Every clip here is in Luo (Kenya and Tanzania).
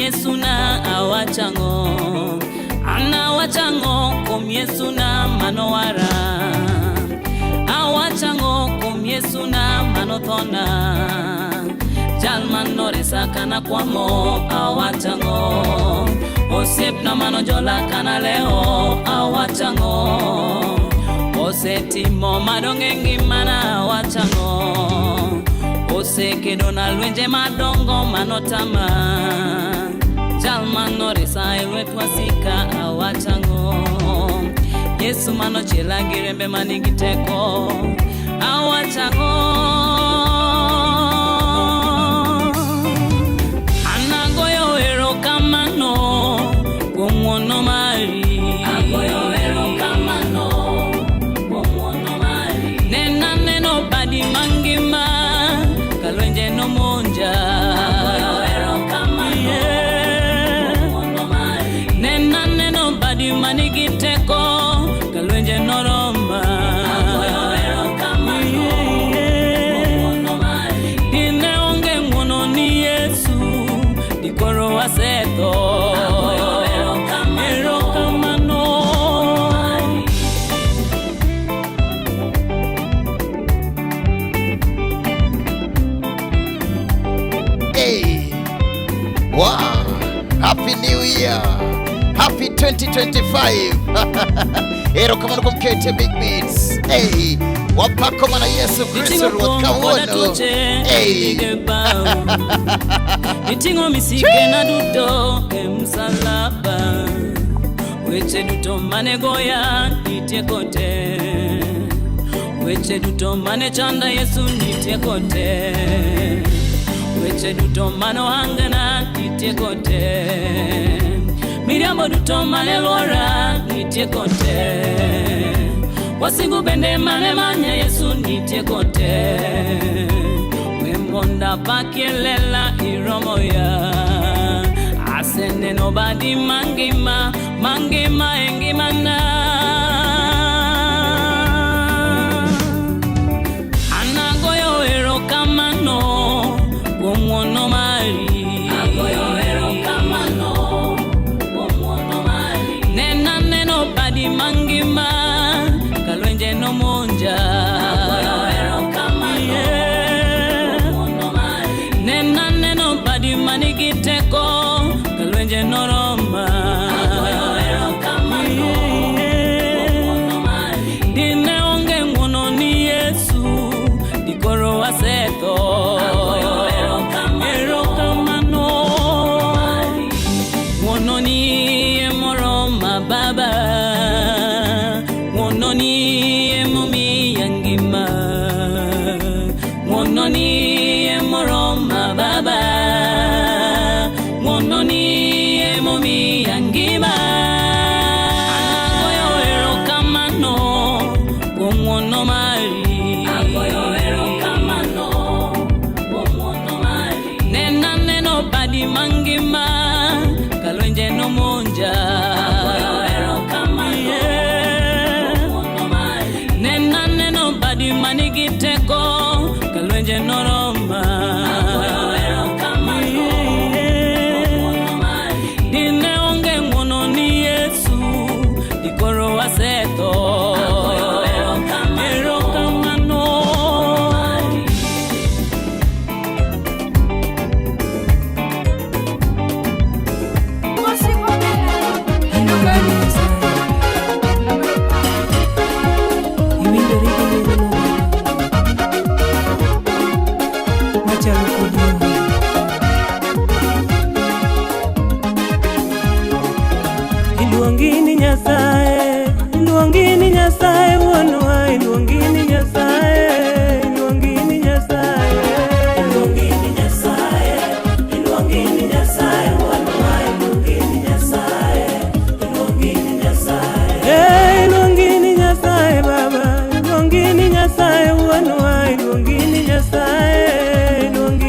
Yesu na awachang'o. An awachang'o kuom Yesu na manowara. Awachang'o kuom Yesu na manothona. Jal manoresa kana kwamo awachang'o. Osiepna manojola kana lewo awachang'o. Osetimo madongo e ngimana awachang'o. Osekedona lwenje madongo manotama. Jal manoresa e lwet wasika awachang'o. Yesu manochiela gi rembe manigi teko awachang'o. An agoyo erokamano kuom ng'wono mari. Agoyo erokamano kuom ng'wono mari. Nena neno badi mangima ka lwenje nomonja. Agoyo erokamano kuom ng'wono mari. Nena neno badi manigi teko ka lwenje noroma. Agoyo erokamano kuom ng'wono mari. Dine onge ng'wono ni Yesu, dikoro wasetho. Agoyo erokamano. Erokamano. Hey, wow, Happy New Year, Happy 2025. Erokamano kuom kete Big Beats. Hey, wapako mana Yesu Kristo Iting'o Ruoth pong' koda kawuono. tuoche Hey. gige bao. Iting'o misikena duto e msalaba. Weche duto mane goya nitieko te. Weche duto mane chanda Yesu nitieko te. Weche duto mane ohangana nitieko te. Miriambo duto mane luora nitieko te. Wasigu bende mane manya Yesu nitieko te. We monda pakielela iromo ya. Aseneno badi mangima, mangima e ngimana. An agoyo erokamano kuom ng'wono mari. Agoyo erokamano kuom ng'wono mari. Nena neno badi mangima ka lwenje nomonja. Agoyo erokamano kuom ng'wono mari. Nena neno badi manigi teko ka lwenje noroma. Agoyo erokamano kuom ng'wono mari. Dine onge ng'wono ni Yesu, dikoro wasetho. Agoyo erokamano. Erokamano. Ng'wono ni emoroma baba. Ng'wono ni emomiya ngima. Ng'wono ni emoroma baba. Ng'wono ni emomiya ngima. Agoyo erokamano kuom ng'wono mari. Agoyo erokamano kuom ng'wono mari. Nena neno badi mangima ka lwenje nomonja. Agoyo erokamano kuom ng'wono mari. Nena neno badi manigi teko ka lwenje noroma. Agoyo erokamano kuom ng'wono mari. Dine onge ng'wono ni Yesu, dikoro wasetho. Agoyo erokamano. Erokamano. Iwinjori gi nyingno machalo kod wuon. Iluongi ni Nyasaye, iluongi ni Nyasaye wuonwa, iluongi ni Nyasaye, iluongi ni Nyasaye. Iluongi ni Nyasaye, iluongi ni Nyasaye wuonwa, iluongi ni Nyasaye, iluongi ni Nyasaye. Eh, iluongi ni Nyasaye baba, iluongi ni Nyasaye wuonwa, iluongi ni Nyasaye, iluongi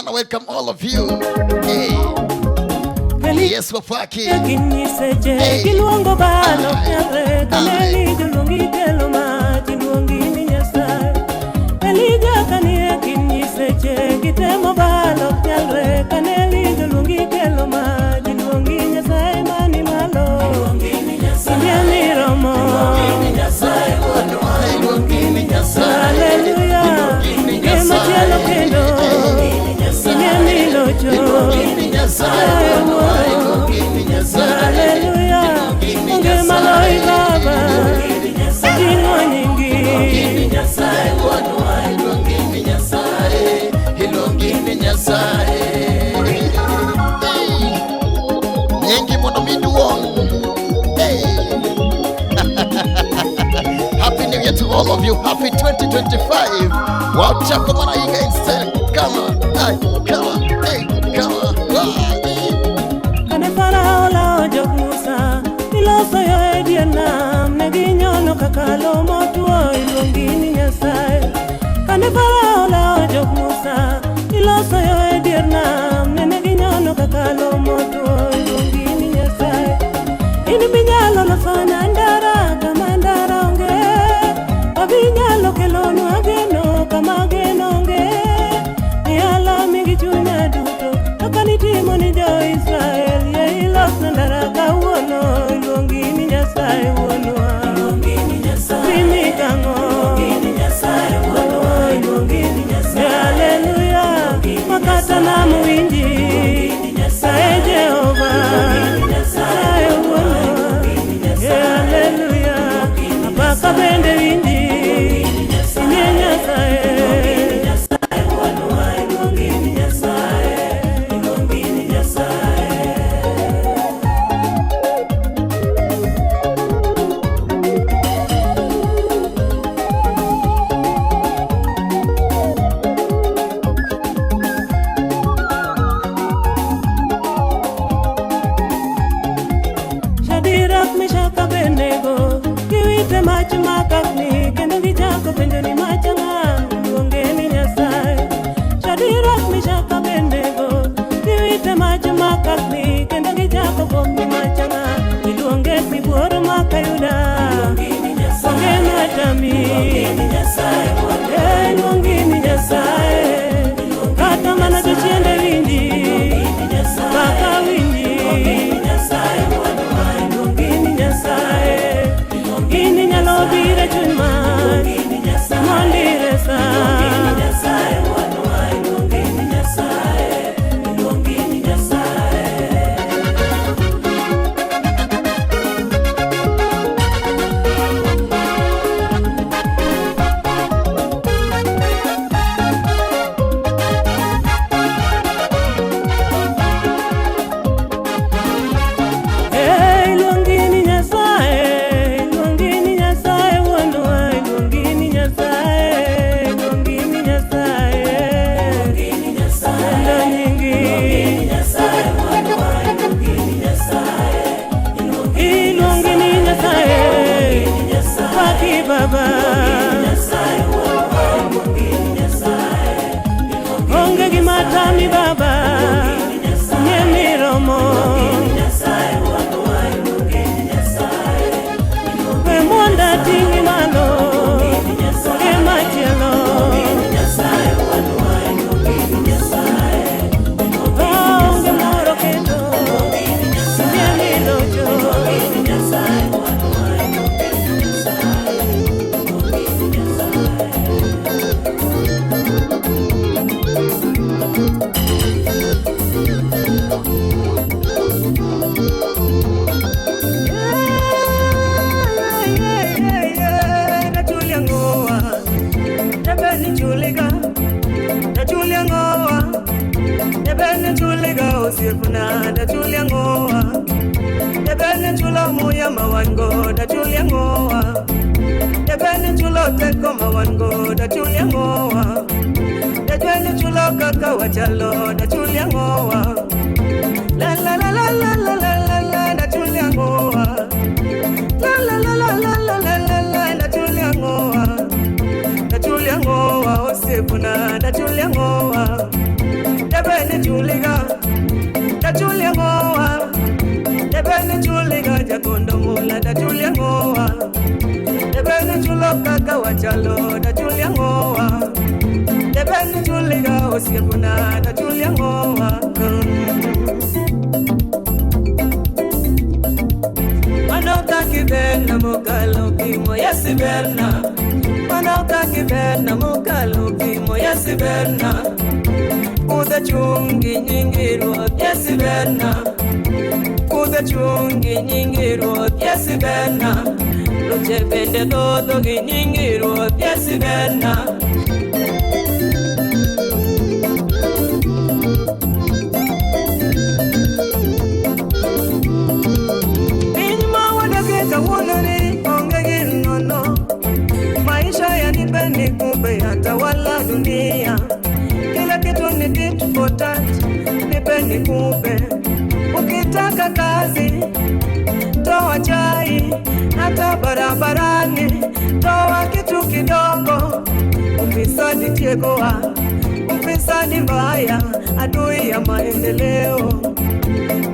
wanna welcome all of you. Hey. Yes, wafaki. Kinyiseche Hey. giluongo balo Ai. nyalre kane Ai. Elija oluongi kelo mach iluongi ni Nyasaye. Elija kanie kinyiseche gitemo balo nyalre kane Elija oluongi kelo mach iluongi Nyasaye mani malo. Ing'e ni romo. Haleluya. Ngima chielo kendo. Ing'e ni locho. Nyasaye wuoro. Haleluya. Onge maloyi Baba. Ting'o nyingi. Nyasaye wuonwa, iluongi ni Nyasaye, iluongi ni Nyasaye. Hey. Nyingi mondo mi duong'. Hey. Happy New Year to all of you. Happy 2025. Wachako mana higa instead. Come on, hey, come on, hey, come on. Ah, hey. Kane Farao lawo jok Musa, iloso yo e dier nam, ne ginyono kaka lo motwo, iluongi ni Nyasaye. Kane Farao lawo jok Musa, iloso yo e dier nam, ne ginyono kaka lo motwo, iluongi ni Nyasaye. In minyalo loso na ndara kama ndara onge, abinyalo kelonwa geno kama geno onge. Nialami gi chunya duto kaka nitimo ni jo-Israel, yie ilosna ndara kawuono, iluongi ni Nyasaye wuonwa. Pimi kang'o? Haleluya, makata nam winji, Nyasaye Jehova, Nyasaye wuonwa. Haleluya, apaka bende winji, ing'e Nyasaye. Iluongi ni Nyasaye, iluongi ni Nyasaye. Shadirak, Meshak, Abednego giwite mach makakni kendo gichako penjo ni mach ang'a iluonge ni Nyasaye. Shadirak, Meshak, Abednego giwite mach makakni kendo gichako kok ni mach ang'a iluonge sibuor makayuda onge matami. Eh, iluongi ni Nyasaye kata mana jochiende winji paka winji iluongi ni Nyasaye gini nyalo biro e chuny mach mondo iresa. Iluongi ni Nyasaye, iluongi ni Nyasaye. Eh, iluongi ni Nyasaye, iluongi ni Nyasaye wuonwa, iluongi ni Nyasaye, iluongi ni Nyasaye. Pendo nyingi. Iluongi ni Nyasaye, paki Baba. Onge gima tami Baba, ng'e miromo. We mondo ating'i malo, onge machielo. Onge moro kendo, ng'e milocho. Osiepna dachulia ng'owa Debeni chulo muya ma wan go dachulia ng'owa Debeni chulo teko ma wan go dachulia ng'owa Debeni chulo kaka wachalo dachulia ng'owa La la la la la la la la la dachulia ng'owa La la la la la la la la la dachulia ng'owa Dachulia ng'owa osiepna dachulia ng'owa. wachalo da Julia ngowa Debeni Julia osiepna da Julia ngowa Manoka kiberna mokalo pimo yesiberna Manoka kiberna mokalo pimo yesiberna Kudha chungi nyingi ruoth yesiberna Kudha chungi nyingi ruoth yesiberna Luche bende dhodho gi nyingi ruoth yesiberna Piny ma wadakie kawuono ni onge gi nono Maisha ya nipe nikupe yatawala dunia Kila kitu ni tit for tat, nipe nikupe Ukitaka kazi, toa chai Hata barabarani, toa kitu kidogo Ufisadi tiegoa, ufisadi mbaya, adui ya maendeleo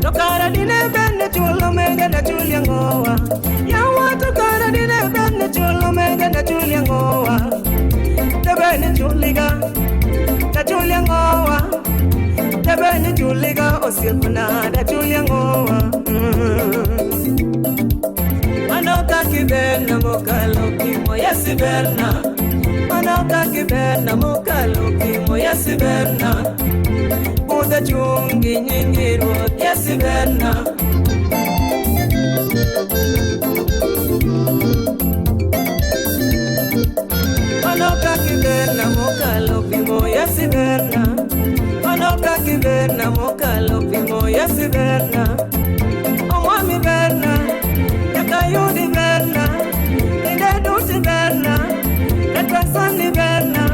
Tokara dine bende chulo mega na Julia ngowa Yawa tokara dine bende chulo mega na Julia ngowa Debeni chuliga, na Julia ngowa Debeni chuliga osiepna na Julia ngowa Manoka kiberna mokalo pimo yesiberna Manoka kiberna mokalo pimo yesiberna Kudha chungi nyingi ruoth yesiberna Manoka kiberna mokalo pimo yesiberna Manoka kiberna mokalo pimo yesiberna Omwami berna Yakayudi berna Indeduti berna Katasani berna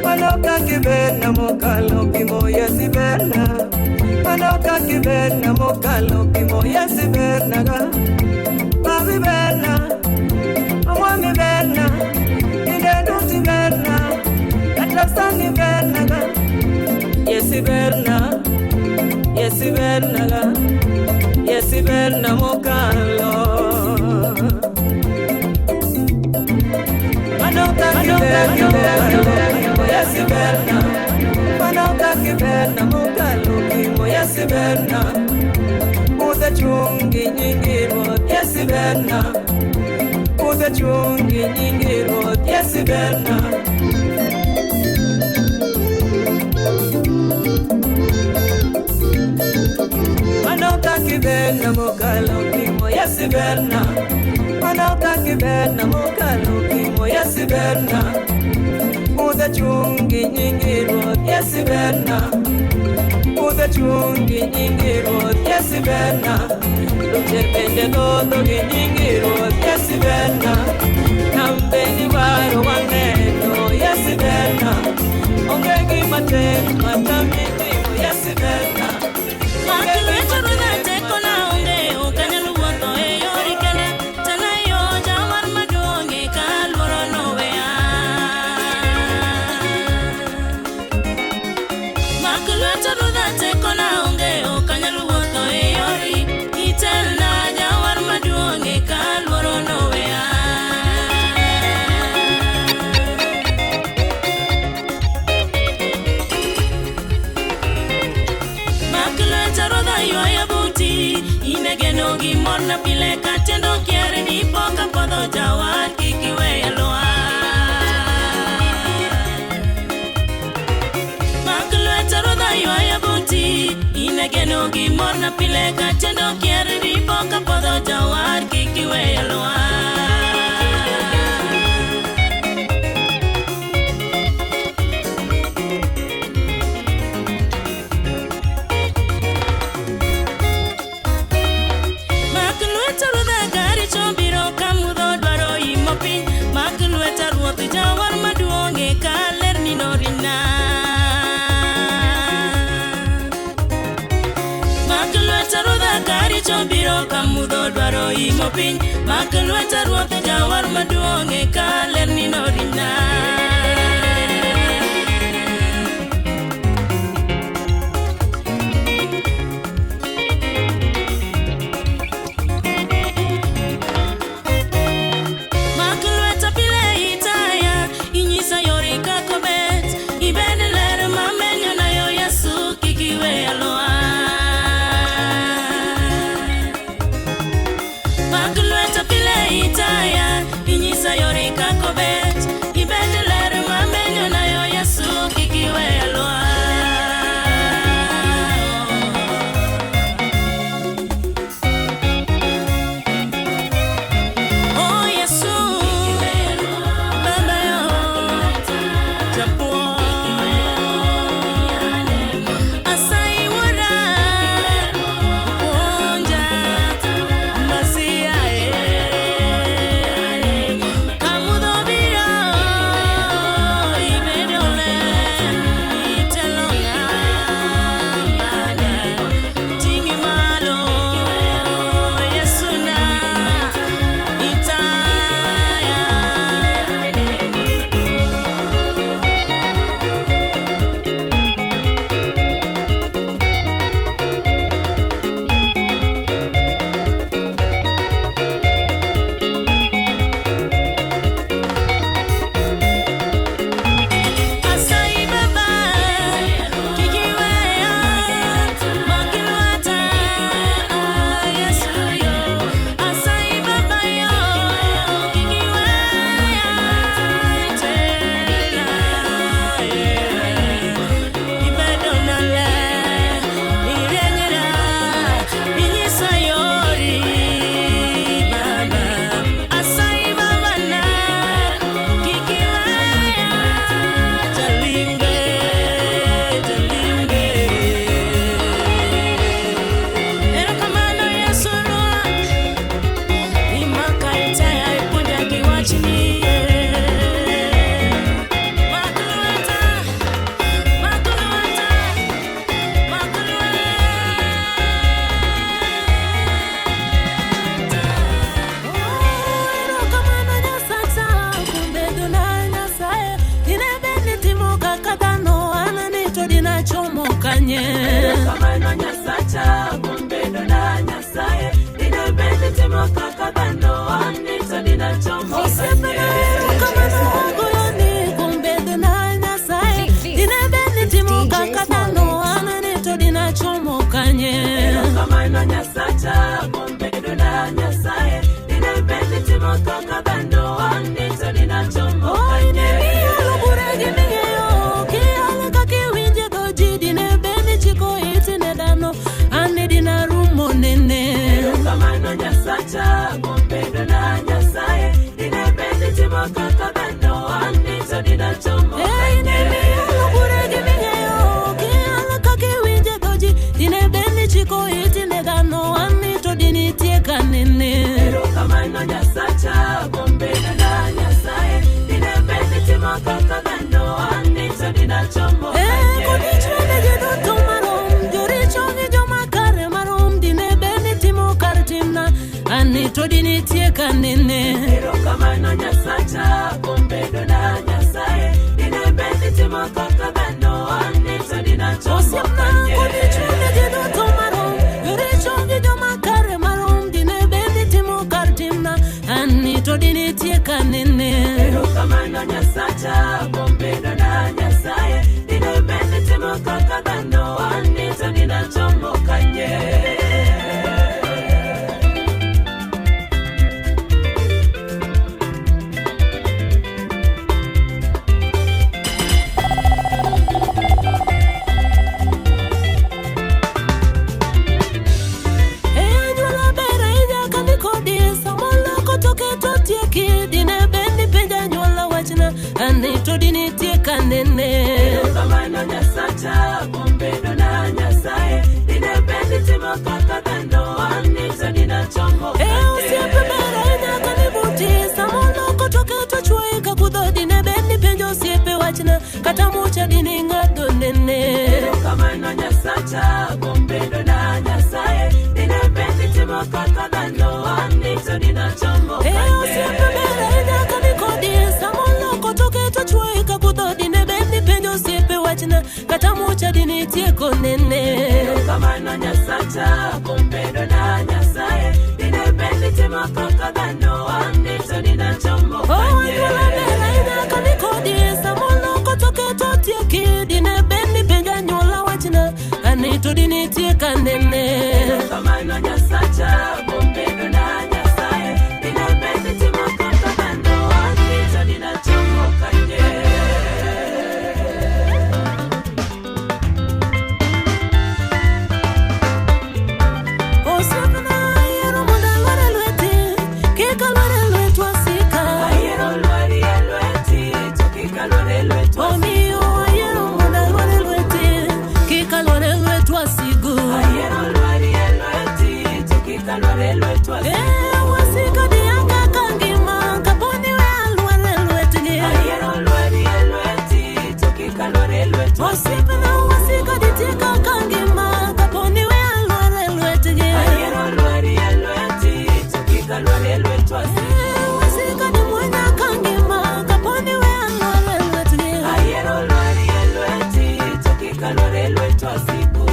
Manoka kiberna mokalo pimo yesiberna Manoka kiberna mokalo pimo yesiberna Babi berna Omwami berna Indeduti berna Katasani berna Yesiberna Yesiberna Yesiberna mokalo Manoka kiberna yesiberna Manoka kiberna mokalo pimo yesiberna Kudha chungi nyingi ruoth yesiberna Kudha chungi nyingi ruoth yesiberna Manoka kiberna mokalo pimo yesiberna Manoka kiberna mokalo pimo yesiberna Kudha chungi nyingi ruoth yesiberna Kudha chungi nyingi ruoth yesiberna Luche bende dhodho gi nyingi ruoth yesiberna Nambe ni waro waneno yesiberna Onge gima tek matami timo yesiberna Mak lweta ruodha tekona onge ok anyal wuotho e yori kenda Tana yo jawar maduong' e ka luoro noweya Mak lweta ruodha tekona onge ok anyal wuotho e yori Itelna jawar maduong' e ka luoro noweya Mak lweta ruodha ywaya buti Inegeno gi morna pile ka tiendo kier ni pok apodho jawar kik iweya lwar Mak lweta ruodha ywaya buti Inegeno gi morna pile ka tiendo kier ni pok apodho jawar kik iweya lwar Mak lweta ruodha karicho biro ka mudho dwaro imo piny Mak lweta ruoth jawar maduong' e ka lerni norina Mak lweta ruodha karicho biro ka mudho dwaro imo piny Mak lweta ruoth jawar maduong' e ka lerni norina Mak lweta pile ita Ani to dinitie kanene. Erokamano Nyasacha kuom bedo na Nyasaye. Dine bed ni timo kaka dhano, an to dinachomo Osiepna kanye. kod ichune ji duto marom, joricho gi joma kare marom, dine bed ni timo kar timna, ani to dinitie kanene. Erokamano Nyasacha kuom bedo na Nyasaye. Dine bed ni timo kaka dhano, an to dinachomo kanye. E anyuola ber ahinya ka ni kodi, samoloko toke to tieki, dine bed ni penjo anyuola wachna, ani to dinitie kanene. Erokamano Nyasacha kuom bedo na Nyasaye. Dine bed ni timo kaka dhano, an to dinachomo E kanye. osiepe ber ahinya ka ni buti, samoloko toke to chuoyi ka kudho, dine bed ni penjo osiepe wachna, kata mucha dine ing'ado nene. Erokamano Nyasacha kuom bedo na Nyasaye. Dine bed ni timo kaka dhano, an to dinachomo E kanye. osiepe ber ahinya ka ni kodi, samoloko toke to chuoyi ka kudho, dine bed ni penjo osiepe wachna, kata mucha dine itieko nene. Erokamano Nyasacha kuom bedo na Nyasaye. Dine bed ni timo kaka dhano, an to dinachomo Oh, kanye. anyuola ber ahinya ka ni kodi, samoloko toke to tieki, dine bed ni penjo anyuola wachna, ani to dine itieka nene. Erokamano Nyasacha kuom bedo na Nyasaye. Dine bed ni timo kaka dhano, an to dinachomo kanye. Osiepna ayiero mondo alwar e lweti, kik alwar e lwet wasika. Ayiero lwari e lweti, to kik alwar e lwet wasika. Omiyo ayiero mondo alwar e lweti, kik alwar e lwet wasigu. Ayiero lwari e lweti, to kik alwar e lwet wasika. Eh, wasika dianga ka ngima, kaponi we alwar e lwetgi. Ayiero lwari e lweti, to kik alwar e lwet wasika. Osiepna wasika ditieka ka ngima, kaponi we alwar e lwetgi. Ayiero lwari e lweti, to kik alwar e lwet wasika. Eh, wasika dimuonya ka ngima, kaponi we alwar e lwetgi. Ayiero lwari e lweti, to kik alwar e lwet wasigu.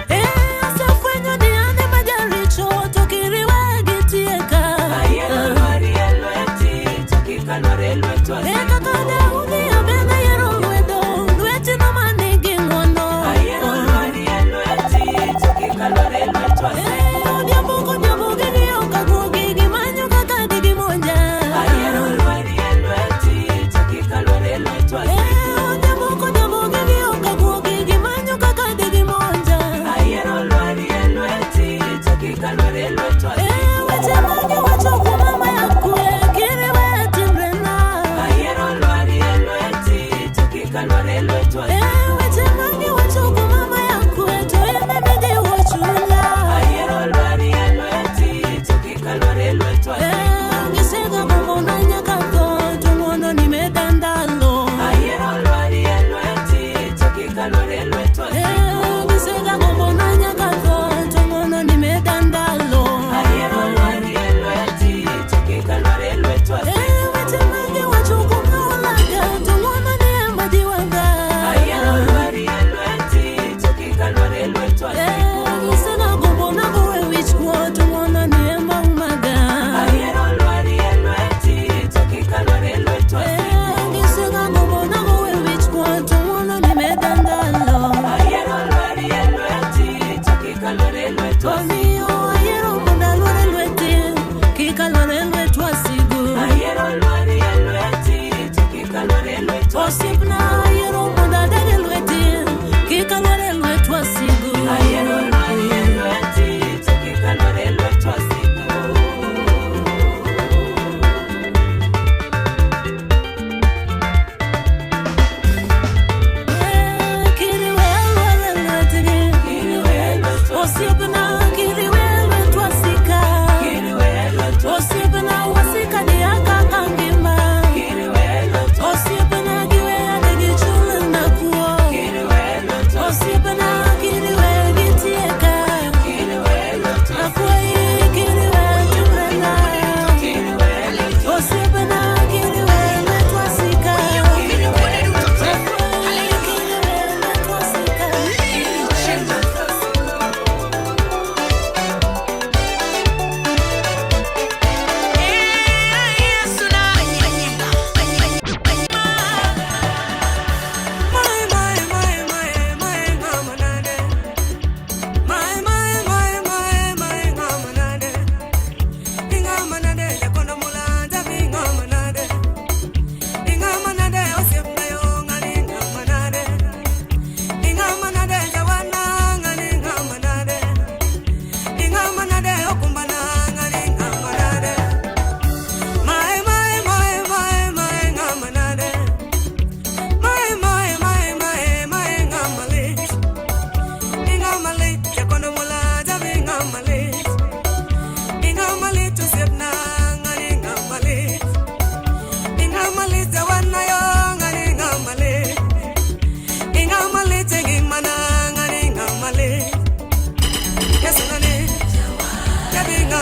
Eh, asefwenyo ni an ema jaricho, to kiriwe gi tieka. Ayiero lwari e lweti, to kik alwar e lwet E wasigu. kaka Daudi abende yiero lwedo, lwetino manigi ng'wono. Ayiero lwari e lweti, to kik alwar e lwet wasigu. Eh, odhiambo kodhiambo ging'iyo ka guogi, gimanyo kaka digimonja. Ayiero lwari e lweti, to kik alwar e lwet wasigu. Eh, odhiambo kodhiambo ging'iyo ka guogi, gimanyo kaka digimonja. Ayiero lwari e lweti, to kik alwar e lwet wasigu. Eh, weche magiwacho kuoma mayakwe, kiriwe timbrena. Ayiero lwari e lweti, to kik alwar e lwet wasigu. Eh, weche magiwacho kuoma mayakwe, to in ema ijiwo chunya. Ayiero lwari e lweti, to kik alwar e lwet wasigu. Eh, gisega gombona nyaka tho, to ng'wono ni meda ndalo. Ayiero lwari e lweti, to kik alwar e lwet wasigu. Eh, gisega gombona nyaka tho, to ng'wono ni meda ndalo. Ayiero lwari e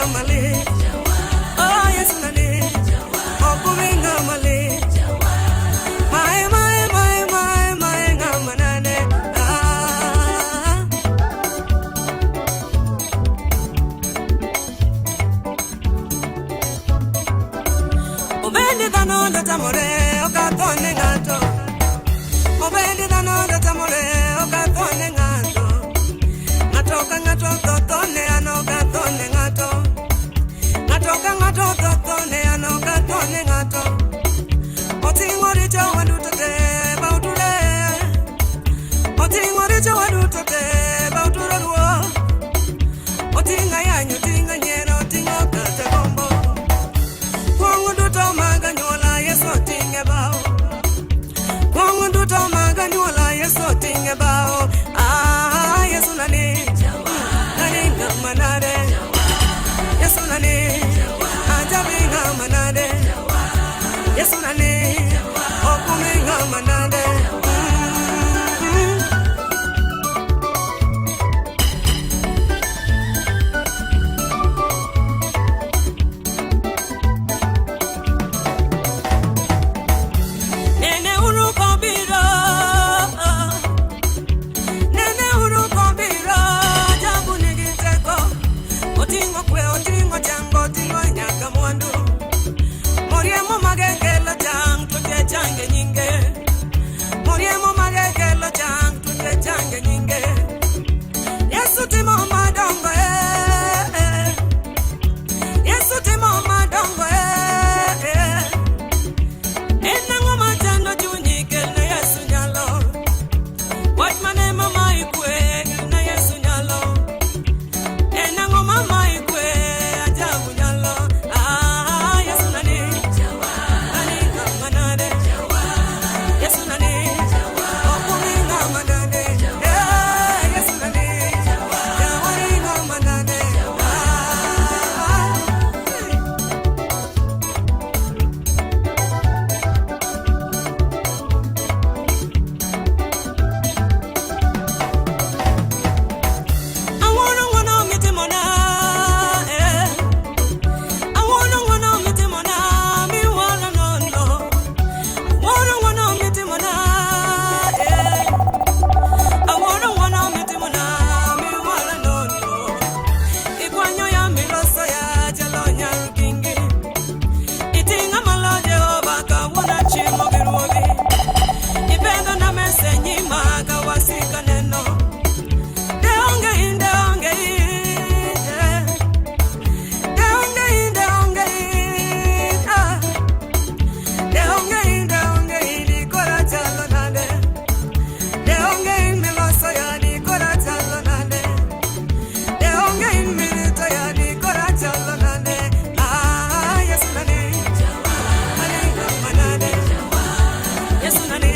ng'ama lit. Oh, Yesu nani, okumi ng'ama lit. Mae, mae, mae, mae, mae ng'ama nade. Ah. Obendi dhano dotamore okathone ng'ato. Obendi dhano dotamore okathone ng'ato. Ng'ato ka ng'ato tho thone an ok athone ng'ato. Ng'ato ka ng'ato tho thone an ok athone ng'ato. Oting'o richo waduto te bauture. Oting'o richo waduto te bauture ruo. Oting'o ayany, oting'o nyiero, oting'o kata gombo. Kuong' duto mag anyuola Yesu oting'e bao. Kuong' duto mag anyuola Yesu oting'e bao. Ah, Yesu nani, nani ng'ama nade. Yesu nani, ajabi ng'ama nade. Yesu nani, okumi ng'ama nade. Mm. Nene uru kobiro, nene uru kobiro, jabu nigi teko, oting'o kwe, oting'o chango, oting'o nyaka mwandu. Moriemo mage kelo chang, tuche change nyinge. Moriemo mage kelo chang, tuche change nyinge. Yesu timo madongo eh, eh. Yesu timo madongo eh, eh. En ang'o machando chunyi kelne Yesu nyalo. Wach mane mamayi kwe kelne Yesu nyalo. En ang'o mamayi kwe ajabu nyalo. Ah, Yesu nani, nani ng'ama nade. Yesu nani, okumi ng'ama nade. Eh, Yesu nani, jawari ng'ama nade. Ah. Awuoro ng'wono mitimona, eh. Awuoro ng'wono mitimona, miwuoro nono. Awuoro ng'wono mitimona, eh. Awuoro ng'wono mitimona, miwuoro nono. Ikwanyo ya miloso ya chalo nyar kingi. Iting'a malo Jehova kawuono chiemo gi ruodhi. Ipedho na mesa e nyima ka wasika neno. De onge in, de onge in, eh. De onge in, de onge in, ah. De onge in, de onge in, di kora chalo nade. De onge in miloso ya di kora chalo nade. De onge in mirito ya di kora chalo nade. Ah, Yesu nani, nani ng'ama nade. Yesu nani,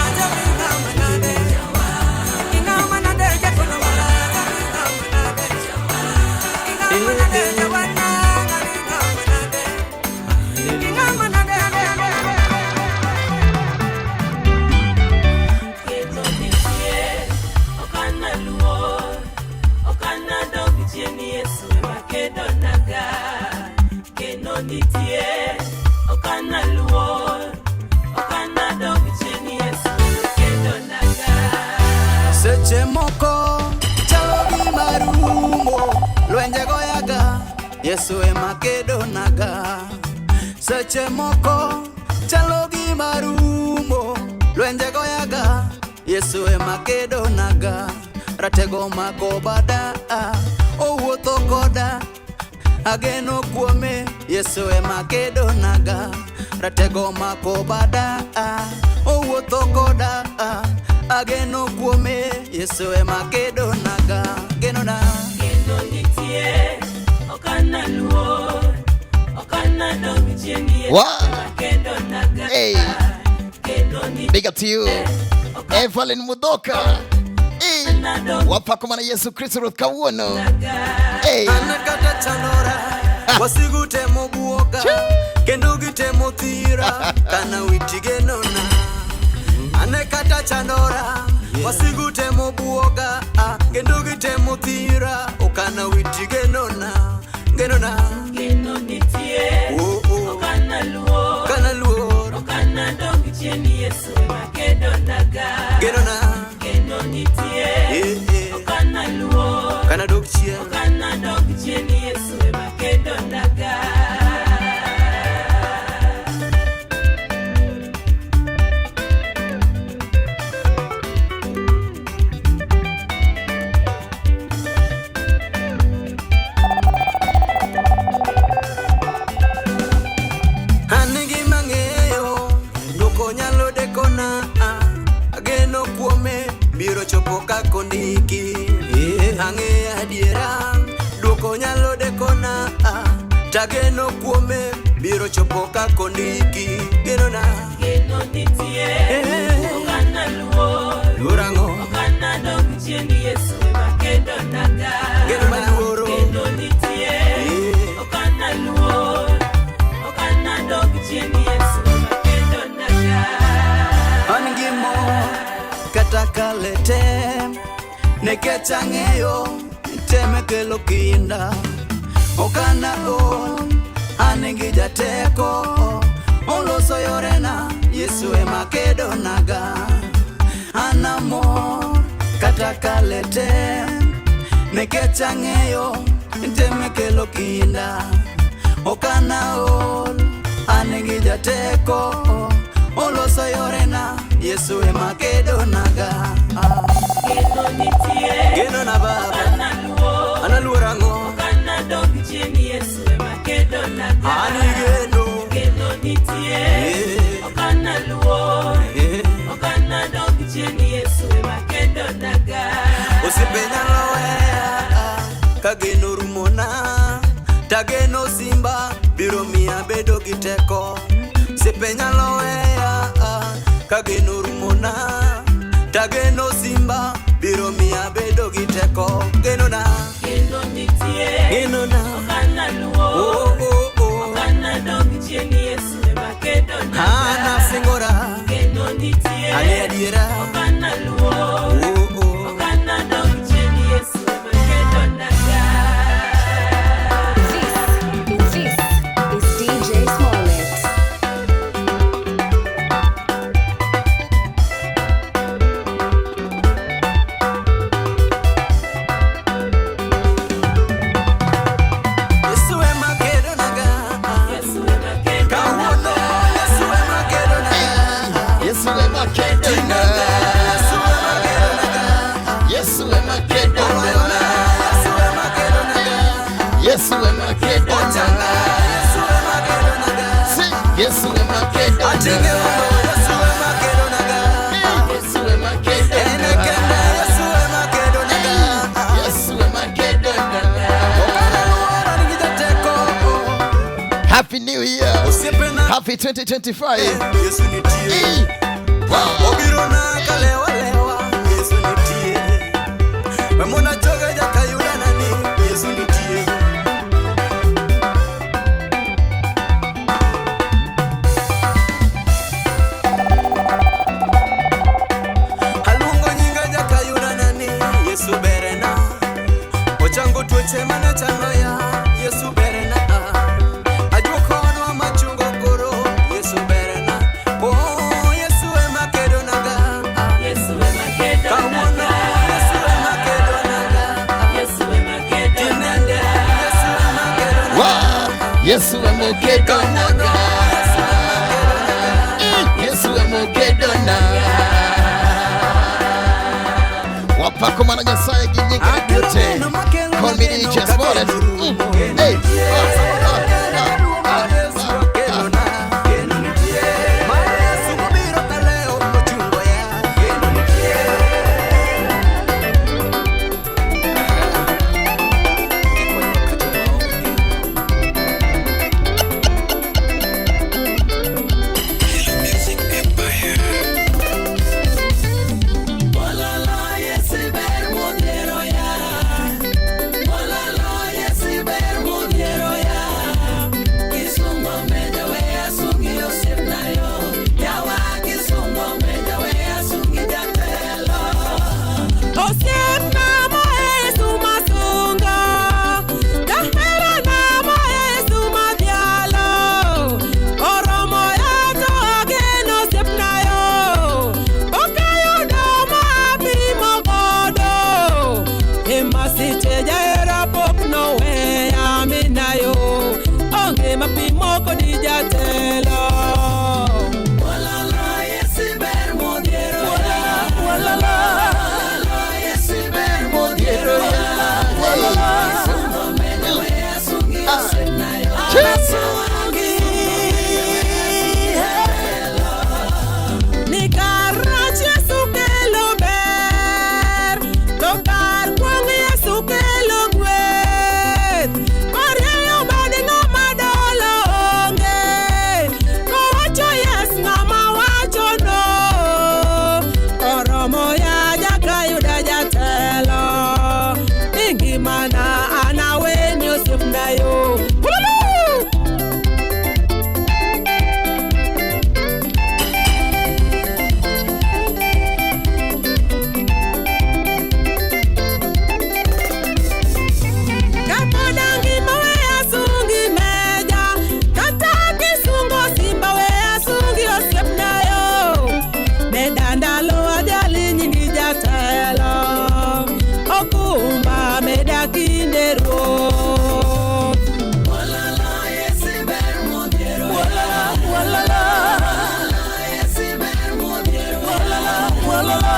ajabi ng'ama nade. Ing'ama nade jakono mara, ajabi ng'ama nade. Ing'ama nade jawana, nani ng'ama nade. Ing'ama nade. Keto nitie, okana luor, okana dog chien Yesu ema kedonaga. Keno nitie, okana luor, okana dog chien Yesu ema kedonaga. Seche moko chalo gima rumo, lwenje goyaga, Yesu ema kedonaga. Seche moko chalo gima rumo, lwenje goyaga, Yesu ema kedonaga. Ratego mako bada, owuotho koda, ageno kuome, Yesu ema kedonaga. Ratego mako bada, owuotho koda, ageno kuome, Yesu ema kedonaga. Genona. Kendo nitie, okana luor, okana dog chien Yesu Wow. ema kedonaga. Hey. Kendo nitie, Big up to you, Evelyn Mudoka. Hey. Wapako mana Yesu Kristo ruoth kawuono. Hey. An kata chandora, wasigu temo buoga, kendo gitemo thira, kana witi genona. Ane kata chandora, wasigu temo buoga, ah, kendo gitemo thira, okana witi genona. Geno na. Geno nitie. Oh, oh. Ok analuor. Kana luor. Ok anadog chien Yesu ema kedonaga. Geno na. Geno nitie. Eh, eh. Ok analuor. Kana dok chien. Ok anadog chien Yesu ema kedonaga. An gima ng'eyo, duoko nyalo dekona. Ageno kuome, biro chopo kaka ondiki. Ang'eyo adiera, duoko nyalo dekona. Tageno kuome, biro chopo kaka ondiki. Geno na. Geno nitie. Eh. Ok analuor. Luor ang'o? Ok anadog chien Yesu ema kedonaga. Geno maluoro. Geno nitie. Eh. Ok analuor. Ok anadog chien Yesu ema kedonaga. An gi mor kata kale tem nikech ang'eyo tem kelo kinda ok anaol an gi jateko oloso yorena Yesu ema kedonaga an amor kata kale tem nikech ang'eyo tem kelo kinda ok anaol an gi jateko oloso yorena Yesu ema kedonaga. Geno nitie. Geno na Ok baba analuor. analuor ang'o Ok anadog chien Yesu ema kedonaga. An gi geno. Geno nitie. Eh. Ok analuor. Eh. Ok anadog chien Yesu ema kedonaga. Osiepe nyalo weya ka geno rumona tageno simba biro miya bedo gi teko osiepe nyalo weya ka geno rumona tageno simba biro miya bedo gi teko geno na. Geno nitie. Geno na. Ok analuor. Oh, oh, oh. Ok anadog chien Yesu ema kedonaga. An asingora. Geno nitie. Ang'e adiera. Ok analuor. Oh, oh. Ok anadog chien Yesu ema kedonaga. This is DJ Smollett. Yesu ema kedonaga. Yesu ema kedonaga. Kawuono Yesu ema kedonaga. Yesu ema kedonaga. Yesu ema kedonaga. Yesu ema kedonaga. Yesu ema kedonaga. Yesu ema kedonaga. Yesu ema kedonaga. Sing. Yesu ema kedonaga. Atinge wamo Yesu ema kedonaga. Yesu ema Ene kedonaga. kende Yesu ema kedonaga. Yesu ema kedonaga. Okana luoro nigi jateko. Happy New Year. Osiepena Happy 2025. Yesu nitie. Eh. Wow. Obiro na kalewa lewa Yesu nitie. We mona joge jakayuda nani Yesu nitie. Aluongo nyinga jakayuda nani Yesu berena. Ochango tuoche mane chandoya Yesu berena. Ajuok odwa machungo koro Yesu berena. Oh Yesu ema kedonaga. Yesu ema Kawuono kedonaga. Yesu ema kedonaga. Yesu ema Tinende kedonaga. Yesu ema kedonaga. Wow. Yesu ema kedonaga. Yesu ema kedonaga. Eh, Yesu ema kedonaga. Wapako mana Nyasaye gi nyinge Akelo duto. neno makelo Call me neno DJ kaka Smollett. rumo. Hey. Ah, ah, ah, Yesu kelona. Ma Yesu mobiro kaleo mochungo ya. Olala Yesu ber modhiero ya. Ni kar rach Yesu kelo ber, to kar kuong' Yesu kelo gweth. Korieyo bad ng'ama dolo onge, kowacho yes ng'ama wacho no. Oromo ya jakayuda jatelo, ni ngimana an aweni osiepna yo. Ululu! Kapod angima we asungi meja, kata kisungo simba we asungi osiepna yo. Meda ndalo adhiali nyingi jatelo, okumba meda kinde ruoth. Walala, walala. Walala, walala.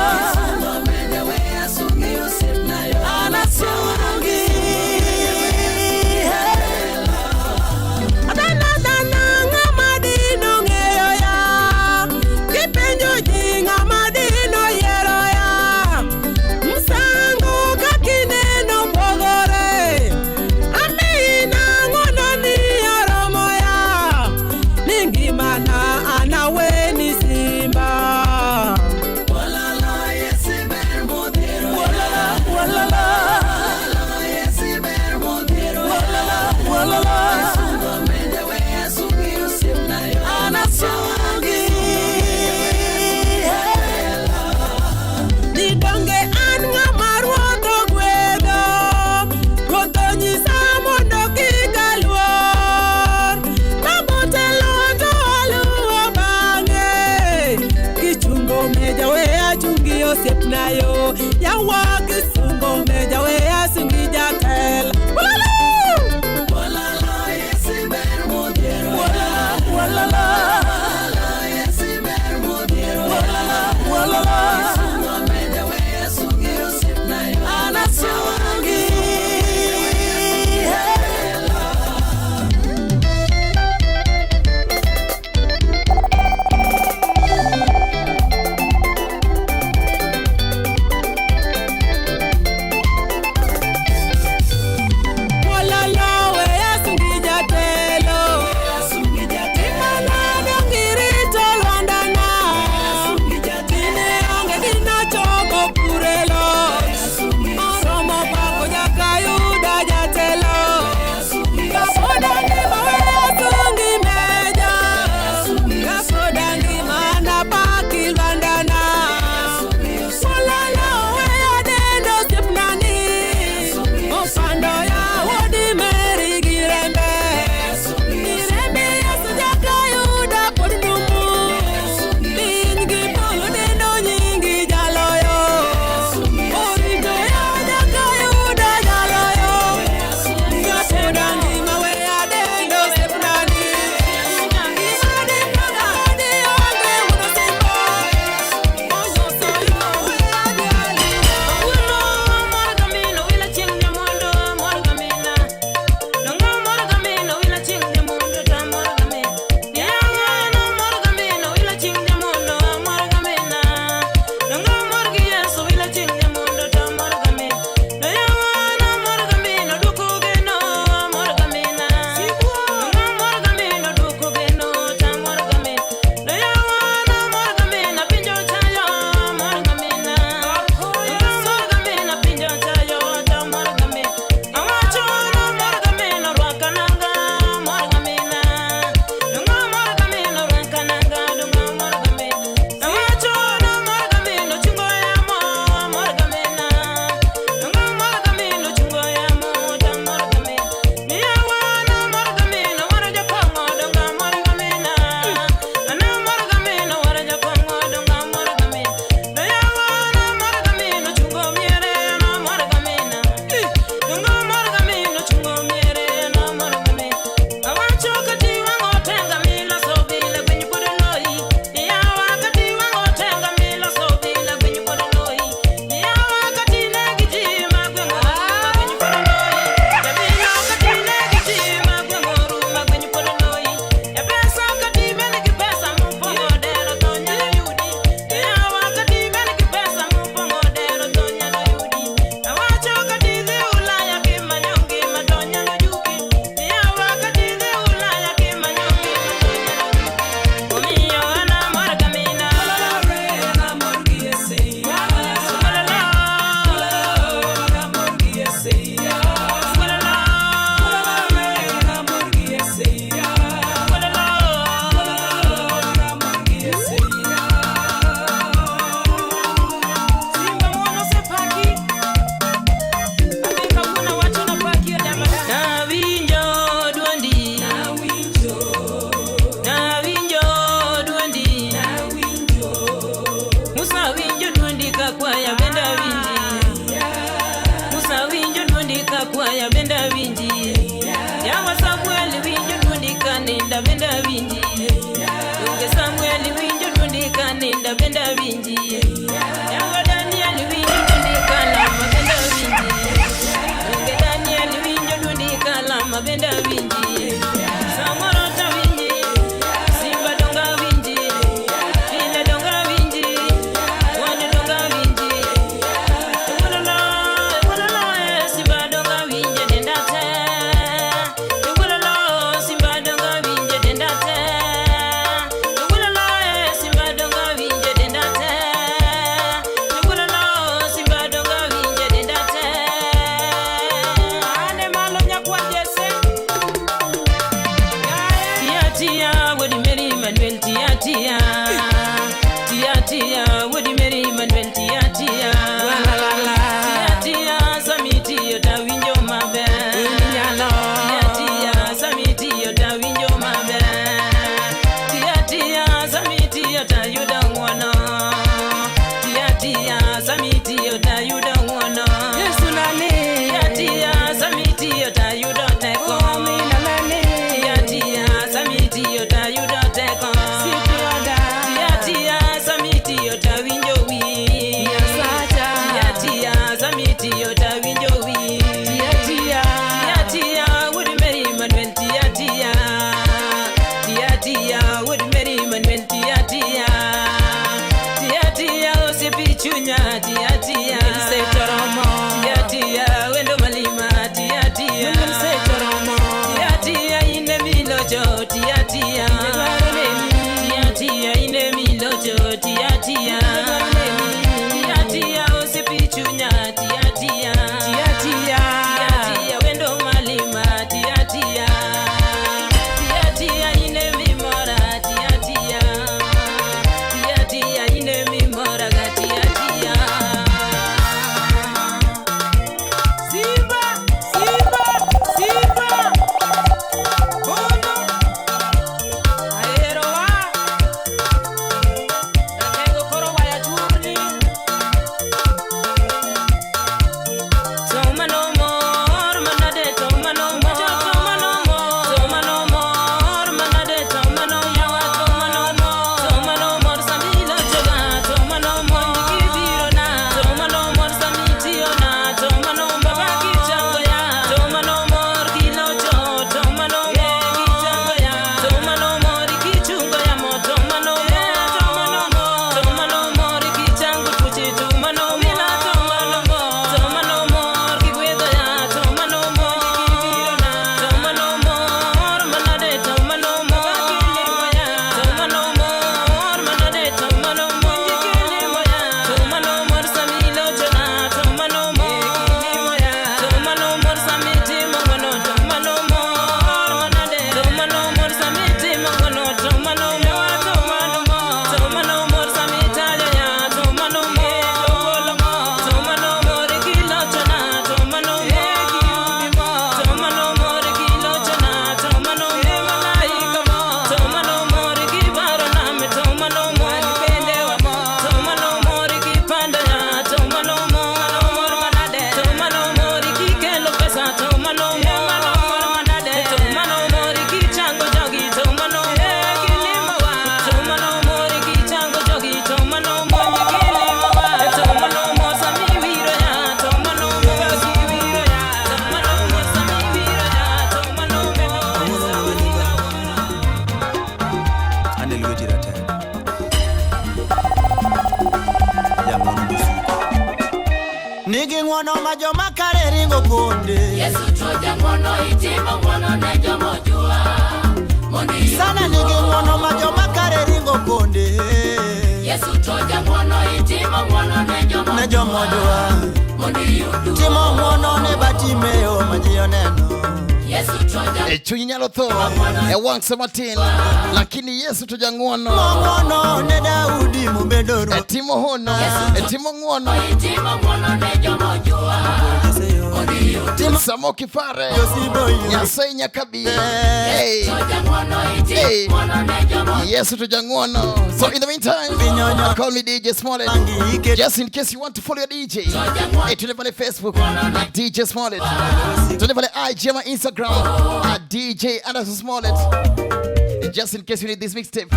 Anasungi. Dhano dhano ng'ama dino ng'eyo ya, kipenjo ji ng'ama dino yiero ya. Msango kakineno pogore, amiyi nang'ono ni oromo ya, ni ngimana an aweni simba. Walala, walala. Walala, walala. Anasungi. Nidonge an ng'ama ruoth ogwedho, ruoth onyisa mondo kik aluor. Kamotelo to aluwo bang'e, kichungo meja we achungi osiepna yo. Yawa kisungo meja we asungi jatelo. Ululu! kaninda benda winji. Donge Samuel winjo duondi kaninda benda winji. Yango Daniel winjo duondi kalama benda winji. Donge Daniel winjo duondi kalama benda winji. Samoro to winji, Simba donga winji, Pile donga winji, Wani donga winji. Wololo, wololo, Simba donga winje denda te. Wololo, Simba donga winje denda te. Wololo, Simba donga winje denda te. Wololo, Simba donga winje denda te. Ane malo nyakwa Jesse. Tia tia, Wodi Mary Manuel tia tia. Tia tia, Wodi Mary Manuel tia tia. Tia tia, samiti yo ta winjo maber. Tia tia, samiti yo ta winjo maber. Tia tia, samiti yo ta yudo ng'wono. Tia tia, samiti yo ta yudo ng'wono. Tia tia, samiti yo ta yudo teko. Tia tia, samiti yo ta yudo teko. Tia tia, samiti yo ta winjo wi. Tia tia, samiti yo ta winjo wi. Tia tia, tia tia, Wodi Mary Manuel tia tia. Tia tia, Wodi Mary Manuel tia tia. Tia tia, osiepi chunya tia tia. Tia tia, wendo malima tia tia. Tia tia, ine milocho tia tia. Tia tia, ine milocho tia tia. Tia tia, osiepi chunya tia tia. Tia tia, tia tia, wendo malima tia tia. Tia tia, ine mimora tia tia. Tia tia, ine mimora ga tia tia. Simba, Simba, Simba. Bono. Aeroa. Ratengo koro waya churni. Toma no more, manade, toma no more, toma no more, toma no more, manade, toma no more, toma no more, toma no more, samilo choga, toma no more, kibiro na, toma no more, samitio na, toma no more, baba kichango ya, toma no more, kilocho, toma no more, kichango ya, toma no more, kichungo ya mo, toma no more, toma no more, toma no more, kichango tuchi, toma no more, toma no more, toma no more, kigwedho ya, toma no more, kibiro na, toma no more, manade, toma no more, kilimo ya, toma no more, manade, toma no more, kilimo ya, toma no more, samilo chona, toma no more, kilimo ya, toma no more, samiti mangono, toma no more, manade, toma no more, samiti mangono, toma no more, toma no more, toma no more, samita ya, toma no more, toma no more, kilo chona, toma no more, toma no more, kilo chona, toma no more, malaika mo, toma no more, kibaro name, toma no more, toma no more, kipanda ya, toma no more, manade, toma no more, kikelo pesa, toma no more, manade, toma no more, kichango jogi, toma no more, kilimo wa, toma no more, kichango jogi, toma no more, kilimo wa, toma no more, sami wiro ya, toma no more, wiro ya, toma no more, sami wiro ya, toma no more. Ane lweti ratego. Jang'wono mosiko. Nigi ng'wono ma joma kare ringo konde. Yesu to jang'wono itimo ng'wono ne jomojua mondo iyud Sana nigi ng'wono ma joma kare ringo konde. Yesu to jang'wono itimo ng'wono ne Ne jomojua mondo iyud Timo ng'wono ne Bartimeo ma ji oneno. Yesu to E chunyi nyalo tho e wang' sa matin, lakini Yesu to jang'wono. Timo ng'wono ne Daudi mobedo E ruoth. timo hono, e timo ng'wono. Itimo ng'wono ne jomojua mondo iyud Timo Samoki Fare Josiboyo. Nyasaye nyaka bi. Hey. To jang'wono itimo Hey. ng'wono ne jomojua. Yesu to jang'wono. So in the meantime, call me DJ Smollett. Just in case you want to follow your DJ. Hey, tuende pale Facebook at DJ Smollett. Tuende pale IG ama Instagram @DJ_Smollett. Just in case you need this mixtape.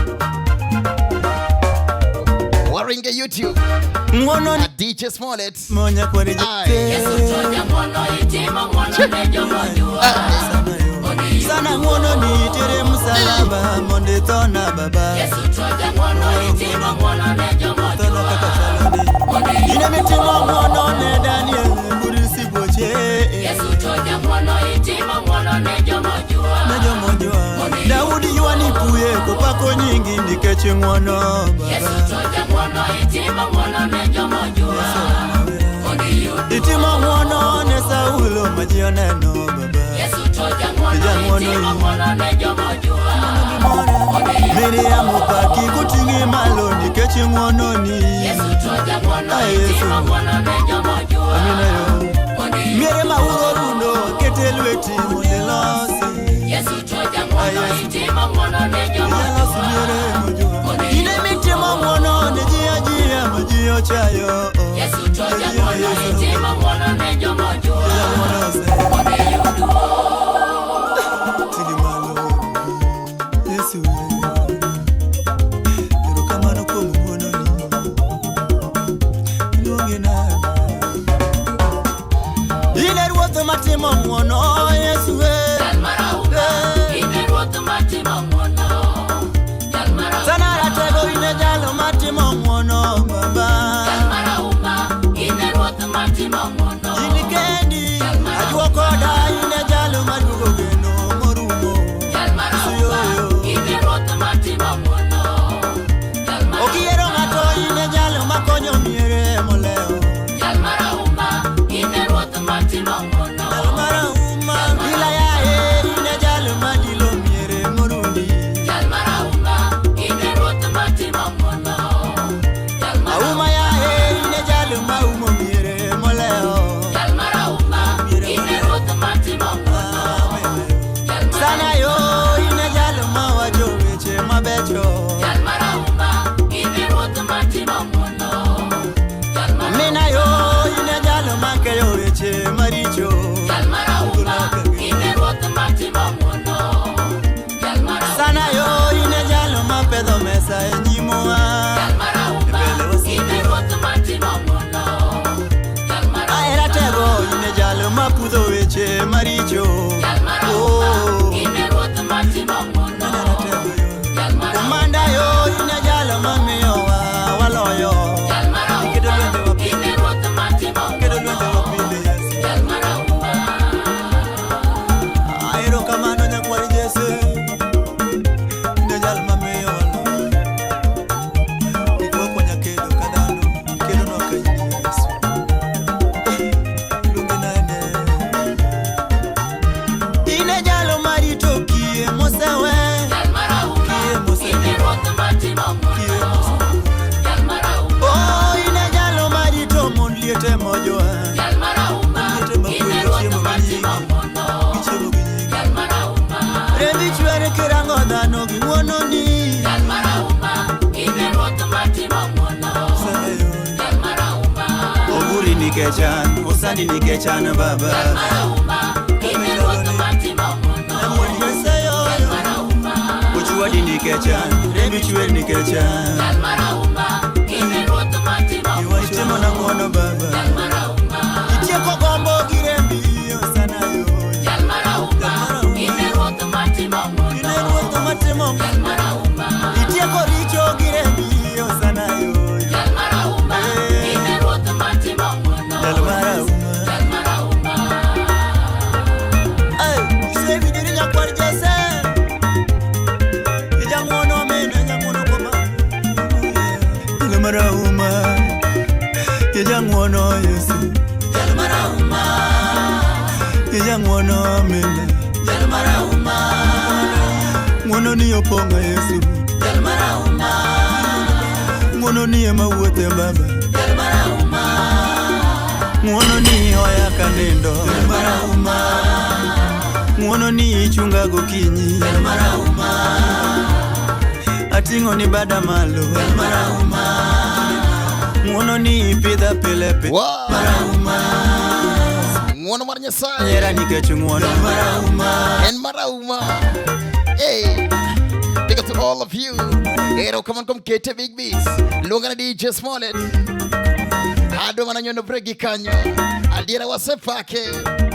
Waringe YouTube. Ng'wono At DJ Smollett. monya kwari Aye. Sana ng'wono ni tere msalaba mondo ithona baba. Thona kaka chaloni. Ine mitimo ng'wono ne Daniel mburi sibuoche. Ne jomojua. Daudi ywani puye kopako nyingi nikech ng'wono baba. Itimo ng'wono ne Saulo ma ji oneno baba. Miriam opaki koting'i malo nikech ng'wononi. Aye, Yesu. Amina yo. Miere ma uro rundo kete lweti mondo ilosi. Aye, Yesu. Ilosi miere mojua. Ine mitimo ng'wono ne ji ajia ma ji ochayo. Yesu. Jang'wono ose. Tigi malo. Yesu. Erokamano kuom ng'wononi. Iluongi nade? In e ruoth matimo ng'wono, Yesu e. Sana ratego in e jalo matimo ng'wono, Baba. In kendi, ajuo koda in e jalo maduogo geno morumo. Yesu yo. Okiyiero ng'ato in e jalo makonyo miere molewo. Jal marahuma, bila yaye in e jalo madilo miere morundi. Auma yaye in e jalo maumo miere molewo. Miere molewo. Sana yo in e jalo mawacho weche mabecho. Mina yo in e jalo makeyo weche maricho. Sana yo in e jalo mapedho mesa e nyimowa. E mbele wasike. Ahera tego in e jalo mapudho weche maricho. Oh. Ahera tego yo. Komanda yo in e jalo mamiyowa waloyo. Iketo lwenjewa pile. Iketo lwenjewa pile Yesu. Erokamano nyakwar Jesse. In e jal mamiyo waloyo. Gik makonya kedo ka dhano, kedonwa ka in Yesu. Iluonge nade? In e jalo marito kiye mosewe. Kiye mosewe. Kiye mosewe. Oh, in e jalo marito mon liete mojwa. Liete makwero chiemo gi nyingi. Gichiemo gi nyingi. Rembi chwer kirango dhano gi ng'wononi. Sana yo. Oguri nikech an, osandi nikech an baba. Ochwadi nikech an, rembi chwer nikech an. Itimona ng'wono baba. Itieko gombo gi rembi osana yo. In e ruoth matimo Itieko richo gi rembi osana yo. Jal marahuma. Ay, isewinjori nyakwar Jesse. Ijang'wono min, ijang'wono koma. Jal marahuma. Ijang'wono Yesu. Jal marahuma. Ijang'wono min. Jal marahuma. Ng'wono ni opong'o Yesu. Jal marahuma. Ng'wono ni ema wuothe baba. Jal marahuma. Ng'wono ni hoya kanindo. Jal marahuma. Ng'wono ni ichunga gokinyi. Jal marahuma. Ating'o ni bada malo. Jal marahuma. Ng'wono ni ipidha pile pile. Wow. Marahuma. Ng'wono mar Nyasaye. Hera nikech ng'wono. Marahuma. En marahuma. Hey. to all of you. Erokamano kuom kete big beats. Luonga na DJ Smollett. Adwa mana nyono bregi kanyo. Adiera wasepake.